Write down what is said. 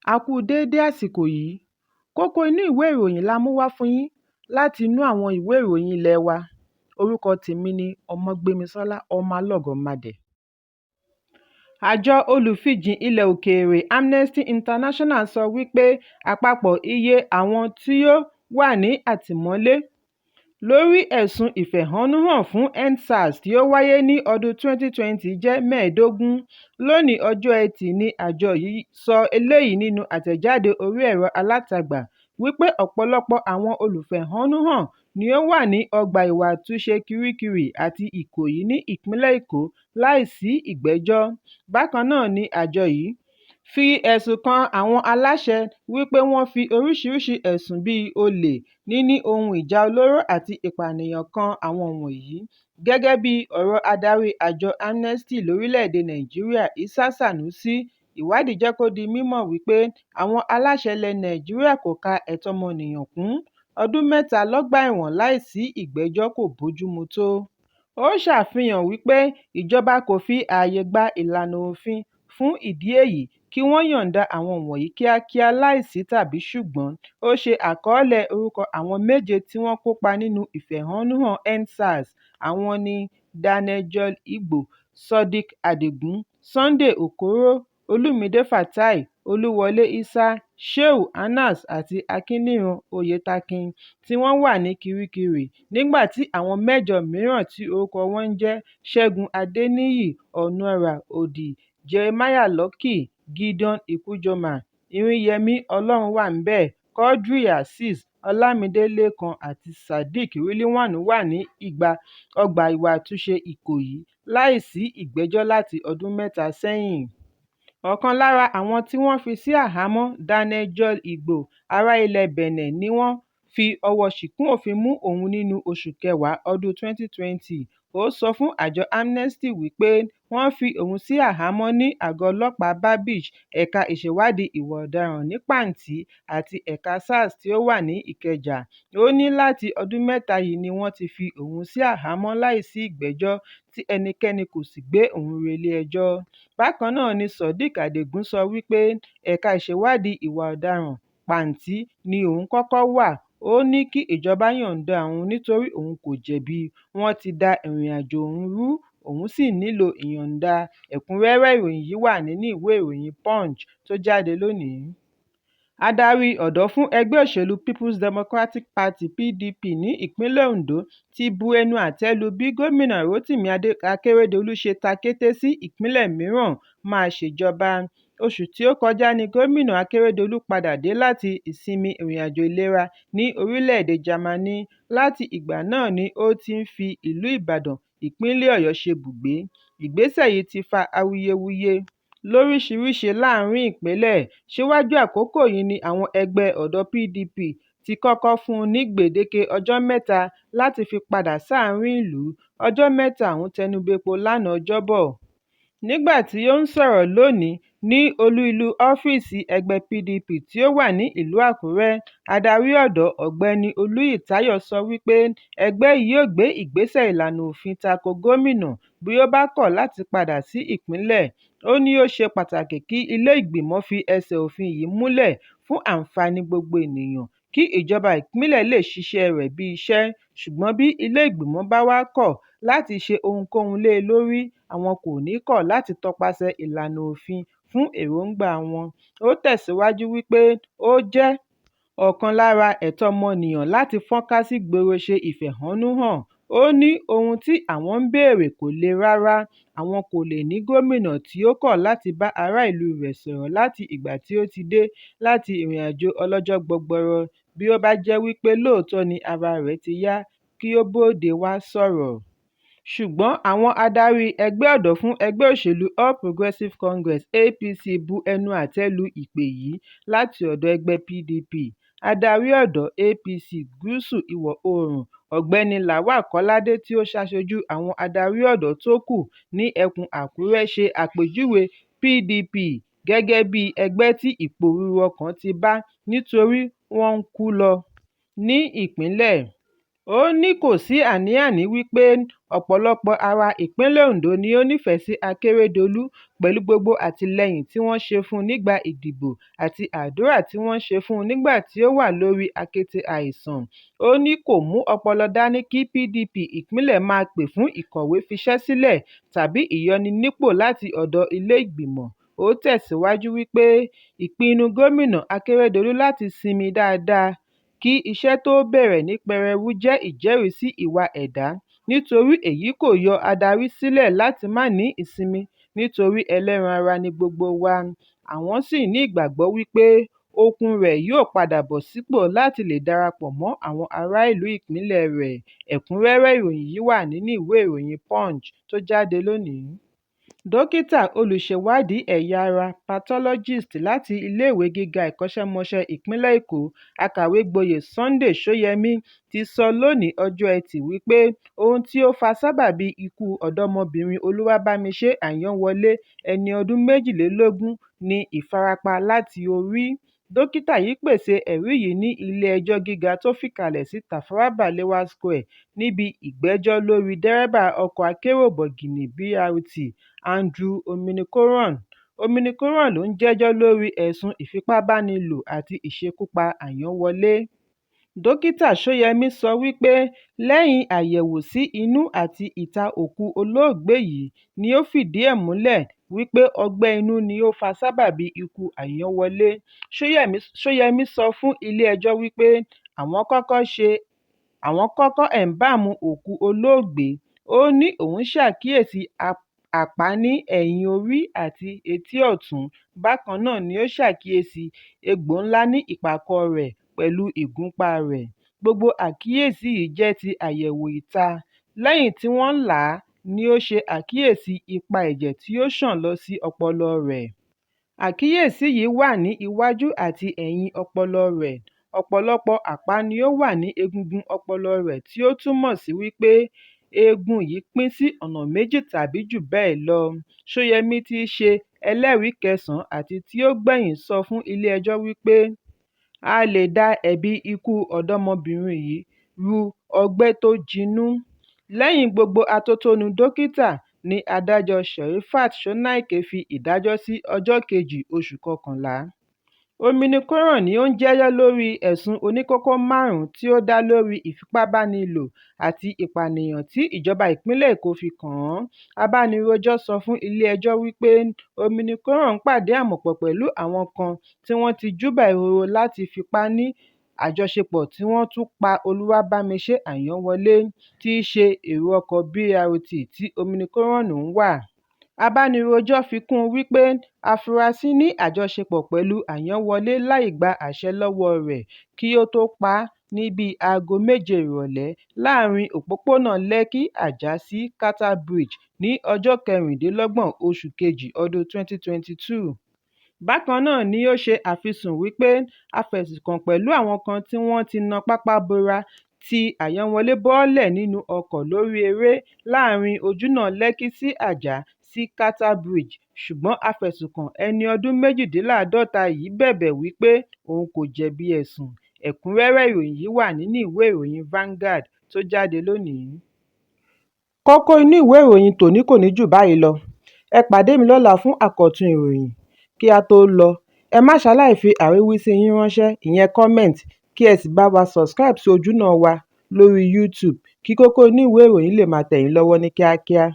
A kú déédé àsìkò yìí. Kókó inú ìwé ìròyìn la mú wá fún yín láti inú àwọn ìwé ìròyìn ilé wa. Orúkọ tèmi ni Ọmọgbémisọ́lá Ọmọlọ́gọ̀mádẹ. Àjọ olùfijìn ilẹ̀ òkèèrè Amnesty International sọ wípé àpapọ̀ iye àwọn tí ó wà ní àtìmọ́lé lórí ẹ̀sùn ìfẹ̀hónúhàn fún EndSARS tí ó wáyé ní ọdún 2020 jẹ́ 25. Lónìí ọjọ́ Ẹtì ni àjọ yìí sọ eléyìí nínú àtẹ̀jáde orí ẹ̀rọ alátagbà wípé ọ̀pọ̀lọpọ̀ àwọn olùfẹ̀hónúhàn ni ó wà ní ọgbà ìwàtúnṣe Kiríkirì àti Ìkòyí ní ìpínlẹ̀ Èkó láì sí ìgbẹ́jọ́. Bákan náà ni àjọ yìí fi ẹ̀sùn kan àwọn aláṣẹ wípé wọ́n fi oríṣiríṣi ẹ̀sùn bíi olè, níní ohun ìjà olóró àti ìpànìyàn kan àwọn wọ̀nyí. Gẹ́gẹ́ bí ọ̀rọ̀ adarí àjọ Amnesty lórílẹ̀-èdè Nàìjíríà Issa Sanusi, ìwádìí jẹ́ kó di mímọ̀ wípé àwọn aláṣẹ ilẹ̀ Nàìjíríà kò ka ẹ̀tọ́ ọmọnìyàn kún, ọdún mẹ́ta lọ́gbà ẹ̀wọ̀n láì sí ìgbẹ́jọ́ kò bójúmu tó. Ó ṣàfihàn wípé ìjọba kò fi àyè gba ìlànà òfin, fún ìdí èyí kí wọ́n yọ̀ǹda àwọn wọ̀nyí kíákíá láì sí tàbí-ṣùgbọ́n. Ó ṣe àkọọ́lẹ̀ orúkọ àwọn méje tí wọ́n kópa nínú ìfẹ̀hónúhàn EndSARS. Àwọn ni Daniel Joel Igbo, Sodiq Adigun, Sunday Okoro, Olumide Fatai, Oluwole Isah, Shehu Anas àti Akinniran Oyetakin tí wọ́n wà ní Kiríkirì, nígbà tí àwọn mẹ́jọ mìíràn tí orúkọ wọn ń jẹ́ Segun Adeniyi, Onuora Odi, Jeremiah Lucky, Gideon Ikujomo, Ìrìnyẹmí Ọlọ́runwáńbẹ̀, Quadri Azeez, Ọlámídé Lékan àti Sadiq Rilwan wà ní ọgbà ìwàtúnṣe Ìkòyí láì sí ìgbẹ́jọ́ láti ọdún mẹ́ta sẹ́yìn. Ọ̀kan lára àwọn tí wọ́n fi sí àhámọ́, Daniel Joel Igbo, ará ilẹ̀ Bẹ̀nẹ̀ ní wọ́n fi ọwọ́ ṣìkún òfin mú òun nínú oṣù kẹwàá ọdún 2020. Ó sọ fún àjọ Amnesty wípé wọ́n fi òun sí àhámọ́ ní àgọ́ ọlọ́pàá Bar Beach, Ẹ̀ka Ìṣèwádìí Ìwà Ọ̀daràn ní Panti àti Ẹ̀ka SARS tí ó wà ní Ìkẹjà. Ó ní láti ọdún mẹ́ta yìí ni wọ́n ti fi òun sí àhámọ́ láì sí ìgbẹ́jọ́ tí ẹnikẹ́ni kò sì gbé òun relé ẹjọ́. Bákan náà ni Sodiq Adigun sọ wípé Ẹ̀ka Ìṣèwádìí Ìwà Ọ̀daràn Panti ni òun kọ́kọ́ wà, ó ní kí ìjọba yọ̀ǹda òun nítorí òun kò jẹ̀bi, wọ́n ti da ìrìnàjò òun rú òun sì nílò ìyọ̀ǹda. Ẹ̀kúnrẹ́rẹ́ ìròyìn yìí wà nínú ìwé ìròyìn Punch tó jáde lónìí. Adarí ọ̀dọ́ fún ẹgbẹ́ òṣèlú People's Democratic Party (PDP) ní ìpínlẹ̀ Ondo ti bu ẹnu àtẹ́ lu bí Gómìnà Rotimi Akeredolu ṣe takété sí ìpínlẹ̀ mìíràn máa ṣèjọba. Oṣù tí ó kọjá ní Gómìnà Akeredolu padà dé láti ìsinmi ìrìnàjò ìlera ní orílẹ̀-èdè Jámánì. Láti ìgbà náà ni ó ti ń fi ìlú Ìbàdàn, ìpínlẹ̀ Ọ̀yọ́ ṣe ibùgbé. Ìgbésẹ̀ yìí ti fa awuyewuye lóríṣiríṣi láàárín ìpínlẹ̀. Síwájú àkókò yìí ni àwọn ẹgbẹ́ ọ̀dọ́ PDP ti kọ́kọ́ fún un ní gbèdéke ọjọ́ mẹ́ta láti fi padà sáàrin ìlú. Ọjọ́ mẹ́ta ọ̀hún tẹnubẹ́po lánàá Ọjọ́bọ̀. Nígbà tí ó ń sọ̀rọ̀ lónìí ní olú-ìlú ọ́fíìsì ẹgbẹ́ PDP tí ó wà ní ìlú Àkúrẹ́, adarí ọ̀dọ́, Ọ̀gbẹ́ni Olúyì Táyọ̀ sọ wípé ẹgbẹ́ yìí yóò gbé ìgbésẹ̀ ìlànà òfin tako gómìnà bí ó bá kọ̀ láti padà sí ìpínlẹ̀. Ó ní ó ṣe pàtàkì kí ilé ìgbìmọ̀ fi ẹsẹ̀ òfin yìí múlẹ̀ fún àǹfààní gbogbo ènìyàn kí ìjọba ìpínlẹ̀ lè ṣiṣẹ́ẹ rẹ̀ bí iṣẹ́, ṣùgbọ́n bí ilé ìgbìmọ̀ bá wá kọ̀ láti ṣe ohunkóhun lé e lórí, àwọn kò ní kọ̀ láti tọpasẹ̀ ìlànà òfin fún èròńgbà wọn. Ó tẹ̀síwájú wípé ó jẹ́ ọ̀kan lára ẹ̀tọ́ ọmọnìyàn láti fọ́nká sígboro ṣe ìfẹ̀hónúhàn. Ó ní ohun tí àwọn ń béèrè kò le rárá, àwọn kò lè ní gómìnà tí ó kọ̀ láti bá ará ìlú rẹ̀ sọ̀rọ̀ láti ìgbà tí ó ti dé láti ìrìnàjò ọlọ́jọ́ gbọgbọrọ, bí ó bá jẹ́ wípé lóòótọ́ ni ara rẹ̀ ti yá, kí ó bóde wá sọ̀rọ̀. Ṣùgbọ́n àwọn adarí ẹgbẹ́ ọ̀dọ́ fún ẹgbẹ́ òṣèlú All Progressive Congress (APC) bu ẹnu àtẹ́ lu ìpè yìí láti ọ̀dọ̀ ẹgbẹ́ PDP. Adarí ọ̀dọ́ APC Gúúsù Ìwọ̀-oòrùn, Ọ̀gbẹ́ni Lawal Kọ́ládé tí ó ṣaṣojú àwọn adarí ọ̀dọ́ tó kù ní ẹkùn Àkúrẹ́ ṣe àpèjúwe PDP gẹ́gẹ́ bí ẹgbẹ́ tí ìpòrúru ọkàn ti bá nítorí wọ́n ń kú lọ ní ìpínlẹ̀. Ó ní kò sí àní-àní wípé ọ̀pọ̀lọpọ̀ ará ìpínlẹ̀ Ondo ni ó nífẹ̀ẹ́ sí Akérédolú pẹ̀lú gbogbo àtìlẹ́yìn tí wọ́n ṣe fún nígbà ìdìbò àti àdúrà tí wọ́n ṣe fún nígbà tí ó wà lórí àkéte àìsàn. Ó ní kò mú ọpọlọ dání kí PDP ìpínlẹ̀ máa pè fún ìkọ̀wé fiṣẹ́ sílẹ̀ tàbí ìyọnipò láti ọ̀dọ̀ ilé ìgbìmọ̀. Ó tẹ̀síwájú wípé ìpinnu Gómìnà Akérédolú láti sinmi dáadáa kí iṣẹ́ tó bẹ̀rẹ̀ ní pẹrẹu jẹ́ ìjẹ́ríìsí ìwà ẹ̀dá nítorí èyí kò yọ adarí sílẹ̀ láti má ní ìsinmi nítorí ẹlẹ́ran ara ni gbogbo wa, àwọn sì ní ìgbàgbọ́ wípé okun rẹ̀ yóò padà bọ̀ sípò láti lè darapọ̀ mọ́ àwọn ará ìlú ìpínlẹ̀ rẹ̀. Ẹ̀kúnrẹ́rẹ́ ìròyìn yìí wà nínú ìwé ìròyìn Punch tó jáde lónìí. Dókítà olùṣèwádìí ẹ̀yà ara pathologist láti iléèwé gíga ẹ̀kọ́ṣẹ́mọṣẹ́ ìpínlẹ̀ Èkó, Akàwégboyè Sunday Sóyemí ti sọ lónìí ọjọ́ Ẹtì wípé ohun tí ó fa sábàbí ikú ọ̀dọ́mọbìnrin Olúwabámiṣé Àyánwọlé, ẹni ọdún 22 ní ìfarapa láti orí. Dókítà yìí pèsè ẹ̀rí yìí ní ilé-ẹjọ́ gíga tó fìkàlẹ̀ sí Tafawa Balewa Square níbi ìgbẹ́jọ́ lórí dẹ́rẹ́bà ọkọ̀ akérò bọ̀gìnnì BRT Andrew Ominokoron. Ominikoron ló ń jẹ́jọ́ lórí ẹ̀sùn ìfipábánilò àti ìṣekúpa Àyánwọlé. Dókítà Sóyemí sọ wípé lẹ́yìn àyẹ̀wò sí inú àti ìta òkú olóògbé yìí ni ó fìdí ẹ̀ múlẹ̀ wípé ọgbẹ́ inú ni ó fa sábàbí ikú Àyánwọlé. Sóyemí sọ fún ilé-ẹjọ́ wípé àwọn kọ́kọ́ ẹ̀ńbáàmù òkú olóògbé. Ó ní òun ṣàkíyèsí àpá ní ẹ̀yìn orí àti etí ọ̀tún. Bákan náà ni ó ṣàkíyèsí egbò ńlá ní ìpàkọ́ rẹ̀ pẹ̀lú ìgúnpá rẹ̀. Gbogbo àkíyèsí yìí jẹ́ ti àyẹ̀wò ìta. Lẹ́yìn tí wọ́n là á ni ó ṣe àkíyèsí ipa ẹ̀jẹ̀ tí ó ṣàn lọ sí ọpọlọ rẹ̀. Àkíyèsí yìí wà ní iwájú àti ẹ̀yìn ọpọlọ rẹ̀. Ọ̀pọ̀lọpọ̀ àpá ni ó wà ní egungun ọpọlọ rẹ̀ tí ó túmọ̀ sí wípé eegun yìí pín sí ọ̀nà méjì tàbí jù bẹ́ẹ̀ lọ. Sóyemí tí í ṣe ẹlẹ́rìí kẹsàn-án àti tí ó gbẹ̀yìn sọ fún ilé-ẹjọ́ wípé a lè da ẹ̀bi ikú ọ̀dọ́mọbìnrin yìí ru ọgbẹ́ tó jinnú. Lẹ́yìn gbogbo atótónu dókítà ní adájọ́ Sherifat Shonaike fi ìdájọ́ sí ọjọ́ kejì oṣù kọkànlá. Ominikoran ni ó ń jẹ́jọ́ lórí ẹ̀sùn oníkókó márùn-ún tí ó dá lórí ìfipábánilò àti ìpànìyàn tí ìjọba ìpínlẹ̀ Èkó fi kàn án. Abánirojọ́ sọ fún ilé-ẹjọ́ wípé Ominikoran pàdé àmọ̀pọ̀ pẹ̀lú àwọn kan tí wọ́n ti júbà ehoro láti fipá ní àjọṣepọ̀ tí wọ́n tún pa Olúwabámiṣé Àyánwọlé, tí í ṣe èrò ọkọ̀ BRT tí Ominikoran ń wà. Abánirojọ́ fi kún un wípé afurasí ní àjọṣepọ̀ pẹ̀lú Àyánwọlé láì gba àṣẹ lọ́wọ́ọ rẹ̀ kí ó tó pa á ní bíi aago méje ìrọ̀lẹ́ láàárín òpópónà Lekki, Ajah sí Carter Bridge ní ọjọ́ 26 oṣù kejì ọdún 2022. Bákan náà ni ó ṣe àfisùn wípé afẹ̀sùnkàn pẹ̀lú àwọn kan tí wọ́n ti na pápá bora tí Àyánwọlé bọ́lẹ̀ nínú ọkọ̀ lórí eré láàárín ojúnà Lekki sí Ajah sí Carter Bridge, ṣùgbọ́n afẹ̀sùnkàn ẹni ọdún 48 yìí bẹ̀bẹ̀ wípé òun kò jẹ̀bi ẹ̀sùn. Ẹ̀kúnrẹ́rẹ́ ìròyìn yìí wà nínú ìwé ìròyìn Vanguard tó jáde lónìí. Kókó inú ìwé ìròyìn tòní kò ní jù báyìí lọ. Ẹ pàdé mi lọ́la fún àkọ́tún ìròyìn. Kí á tó lọ, ẹ má ṣaláì fi àríwísí yín ránṣẹ́ ìyẹn comment kí ẹ sì bá wa subscribe sí ojúnà wa lórí YouTube kí kókó inú ìwé ìròyìn lè máa tẹ̀ yín lọ́wọ́ ní kíákíá.